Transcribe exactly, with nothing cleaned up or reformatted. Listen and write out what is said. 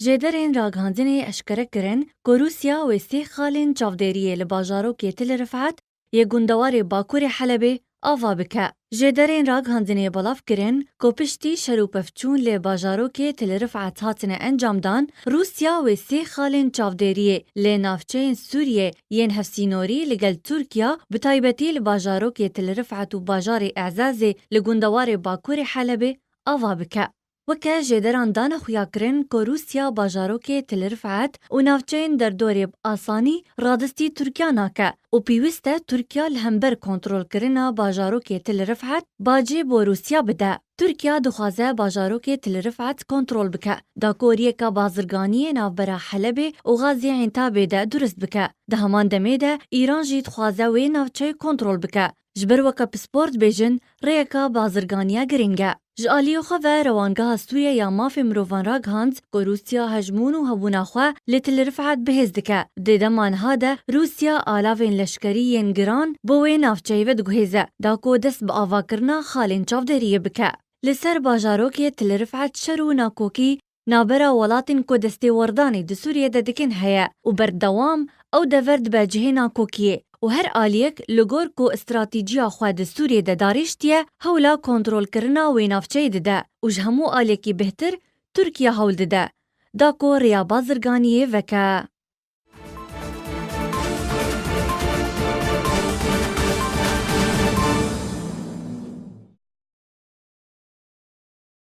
Jêderên ragihandinê eşkere kirin ku Rûsya wê sê xalên çavdêriyê li bajarokê Til Rifet yê gundewarê Bakurê Helebê ava bike. Jêderên ragihandinê belav kirin ku piştî şer û pevçûn lê bajarokê Til Rifet hatine encamdan, Rûsya wê sê xalên çavdêriyê lê navçeyên Sûriyê yên hevsînorî li gel Tirkiya, bi taybetî li bajarokê Til Rifet û bajarê Ezazê li gundewarê Bakurê Helebê ava bike. Weke jêderan dane xuyakirin ku Rûsya bajarokê Til Rifet û navçeyên derdorê bi asanî radestî Tirkiya nake û pêwîst e Tirkiya li hember kontrolkirina bajarokê Til Rifet bacê bo Rûsya bide. Tirkiya dixwaze bajarokê Til Rifet kontrol bike, da ku riyeka bazirganiyê navbera Helebê û Xazê Entabê de durist bike. Di heman demê de Îran jî dixwaze wê navçeyê kontrol bike. Ji ber weke pispor dibêjin, rêyeka bazirganiya girîng e. Ji aliyê xwe ve Rewangeha Sûriye ya Mafê Mirovan ragihand ku Rûsya hejmûn û hebûna xwe li Til Rifet bi hêz dike. Di dema niha de Rûsya alavên leşkerî yên giran bo wê navçeyê vediguhêze, da ku dest bi avakirina xalên çavdêriyê bike. Li ser bajarokê Til Rifet şer û nakokî navbera welatên ku destê werdanê di Sûriyê de dikin heye û berdewam ew dever dibe cihê nakokiyê û her aliyek li gor ku stratîjiya xwe di Sûriyê de darêştiye, hewla kontrolkirina wê navçeyê dide û ji hemû aliyekî bêhtir Tirkiye hewl dide da ku rêya bazirganiyê veke.